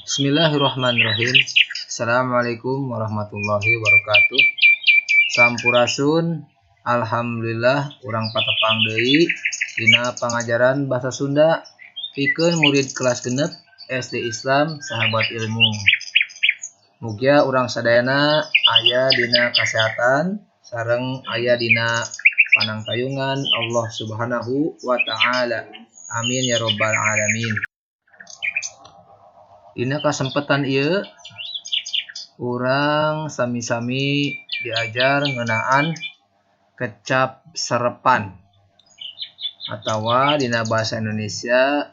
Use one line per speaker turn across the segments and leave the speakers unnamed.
Bismillahirrahmanirrahim. Assalamualaikum warahmatullahi wabarakatuh. Sampurasun. Alhamdulillah, urang patepang deui dina pangajaran bahasa Sunda pikeun murid kelas 6 SD Islam Sahabat Ilmu. Mugia urang sadayana aya dina kasehatan sareng aya dina panangtayungan Allah Subhanahu wa taala. Amin ya robbal alamin. Dina kasempatan ieu, urang sami-sami diajar ngeunaan kecap serepan atau dina bahasa Indonesia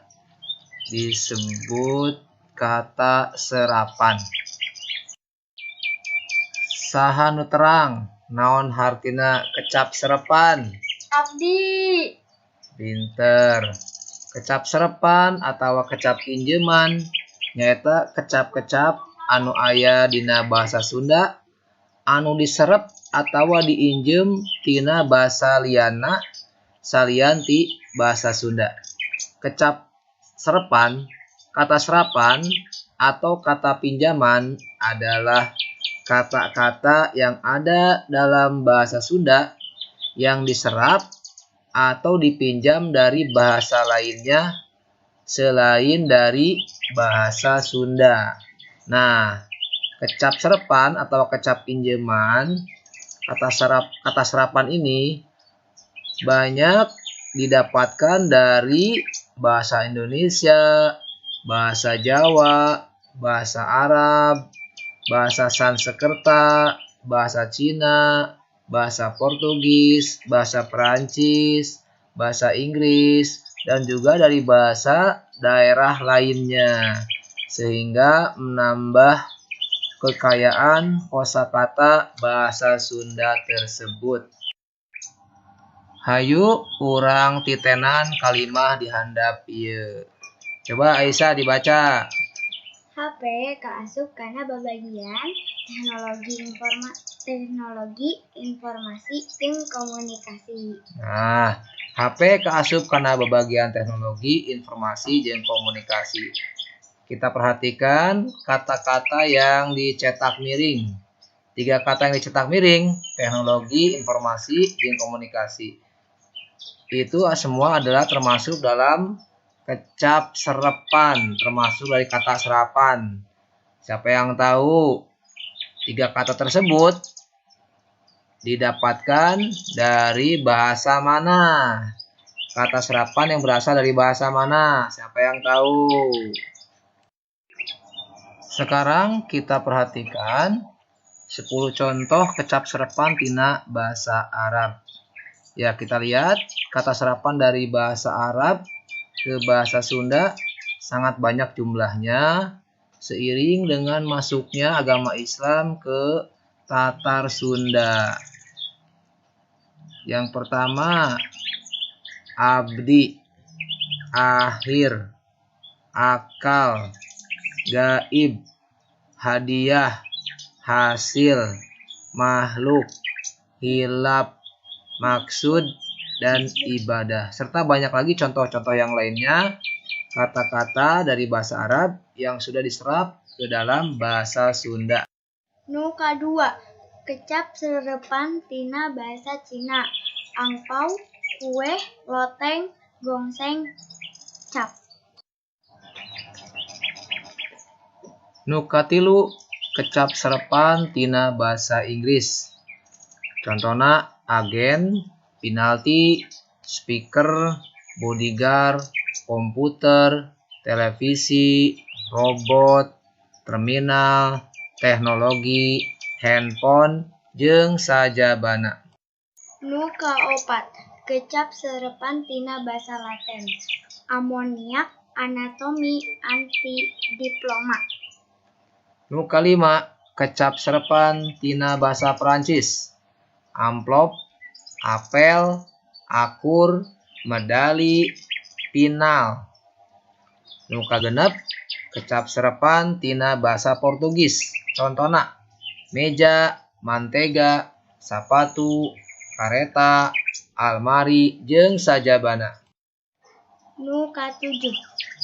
disebut kata serapan. Saha nu terang naon hartina kecap serepan?
Abdi.
Pinter. Kecap serepan atau kecap pinjeman nyaeta kecap-kecap anu aya dina bahasa Sunda anu diserep atawa diinjem tina bahasa liana salian ti bahasa Sunda. Kecap serepan, kata serapan atau kata pinjaman adalah kata-kata yang ada dalam bahasa Sunda yang diserap atau dipinjam dari bahasa lainnya selain dari bahasa Sunda. Nah, kecap serepan atau kecap pinjaman, kata serapan ini banyak didapatkan dari bahasa Indonesia, bahasa Jawa, bahasa Arab, bahasa Sanskerta, bahasa Cina, bahasa Portugis, bahasa Perancis, bahasa Inggris, dan juga dari bahasa daerah lainnya, sehingga menambah kekayaan kosakata bahasa Sunda tersebut. Hayu urang titenan kalimah di handap ieu. Coba Aisyah dibaca.
HP kaasup kana babagian teknologi informasi jeung komunikasi.
Nah, HP kaasup kana babagian teknologi informasi jeung komunikasi. Kita perhatikan kata-kata yang dicetak miring. Tiga kata yang dicetak miring, teknologi, informasi, jeung komunikasi. Itu semua adalah termasuk dalam kecap serepan, termasuk dari kata serapan. Siapa yang tahu tiga kata tersebut didapatkan dari bahasa mana? Kata serapan yang berasal dari bahasa mana? Siapa yang tahu? Sekarang kita perhatikan 10 contoh kecap serepan tina bahasa Arab. Ya, kita lihat kata serapan dari bahasa Arab ke bahasa Sunda sangat banyak jumlahnya seiring dengan masuknya agama Islam ke Tatar Sunda. Yang pertama, abdi, akhir, akal, gaib, hadiah, hasil, makhluk, hilap, maksud, dan ibadah. Serta banyak lagi contoh-contoh yang lainnya, kata-kata dari bahasa Arab yang sudah diserap ke dalam bahasa Sunda.
Nu kadua, kecap serepan tina bahasa Cina. Angpau, kue, loteng, gongseng, cap.
Nu katilu, kecap serepan tina bahasa Inggris. Contohna agen, penalti, speaker, bodyguard, komputer, televisi, robot, terminal, teknologi, handphone, jeung sajabana.
Nu kaopat, kecap serepan tina basa Latin. Amoniak, anatomi, anti diploma.
Nu kalima, kecap serepan tina basa Perancis. Amplop, apel, akur, medali, final. Nu kagenep, kecap serepan tina basa Portugis. Contona, meja, mantega, sapatu, kareta, almari, jeung sajabana.
Nu katujuh,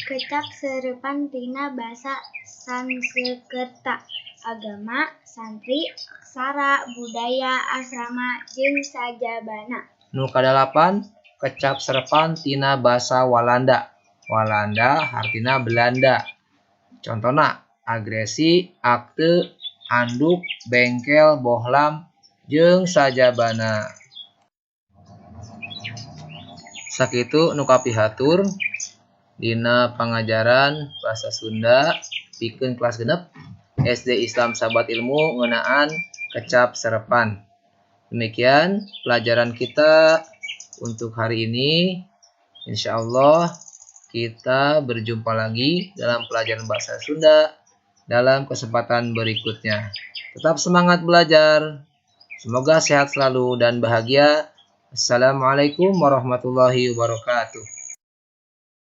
Kecap serepan tina basa Sansekerta, agama, santri, aksara, budaya, asrama, jeung sajabana.
Nu kadalapan, kecap serepan tina basa Walanda. Walanda hartina Belanda. Contona agresi, akte, anduk, bengkel, bohlam, jeung sajabana. Sakitu nu kapihatur dina pangajaran bahasa Sunda pikeun kelas 6 SD Islam Sahabat Ilmu ngeunaan kecap serepan. Demikian pelajaran kita untuk hari ini. Insya Allah kita berjumpa lagi dalam pelajaran bahasa Sunda dalam kesempatan berikutnya. Tetap semangat belajar. Semoga sehat selalu dan bahagia. Assalamualaikum warahmatullahi wabarakatuh.